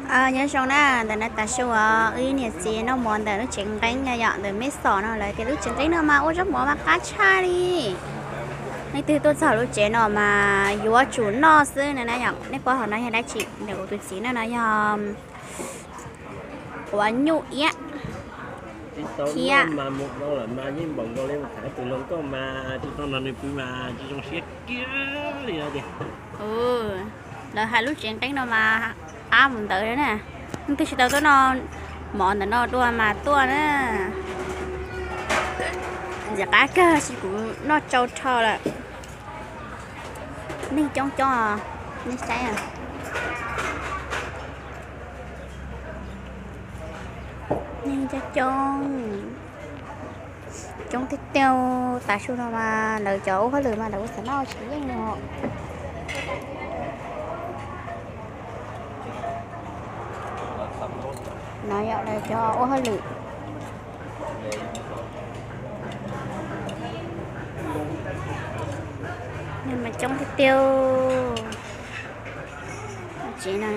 Nyob zoo na, ntawm no tav su wb niam txiv noj mov ntawm lub tsev nqeeb no yom, ntawm Meb Xom no lawv tias lub tsev nqeeb no mas ua zaub mov mas qab tshaj li. Leej twg tuaj txog lub tsev no mas yuav tsum noj xwb na yom. Nej pom hauv no yog dab tsi? Ntawm kuv tus txiv no no yog quav nyuj iab thiab. Lawv hais lub tsev nqeeb no mas qab mus ntawd na. Leej twg tsis tau tuaj noj mov ntawm no dua mas tuaj na. Ntxim qab kawg, sis kuv noj tsau rho lawm. Neeg coob coob, nej saib, neeg coob coob, coob tiag tiag. Tav su no mas lawv cov ua hauj lwm mas lawv ua xav noj tsis yeej no. No yog lawv cov ua hauj lwm. Mas coob tiag tiag. Tsev no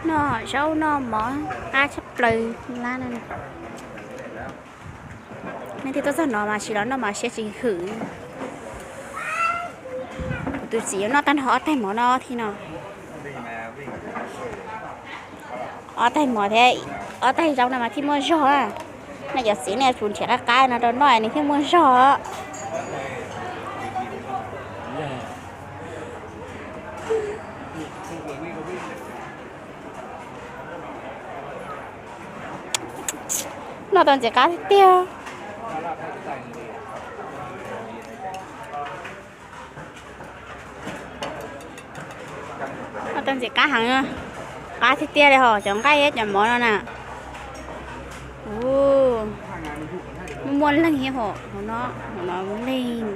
noj zaub noj mov qab tshaj plaws lab no. Nej twb tuaj txog no mas tsis los noj mas siab tsis hwm. Kuv tus txiv yuav noj tag nrho ob taig mov no thiab no. Ob taig mov thiab ob taig zaub no mas thiaj muaj zog. Nej cov txiv nej yuav tsum nrhiav qab qab no rau noj nws thiaj muaj zog. Noj tau ntxim qab tiag tiag. Noj tau ntxim qab heev, qab tiag tiag li hos cov nqaij thiab cov mov no na. Muaj muaj leeg thiab hos, hauv no muaj leeg.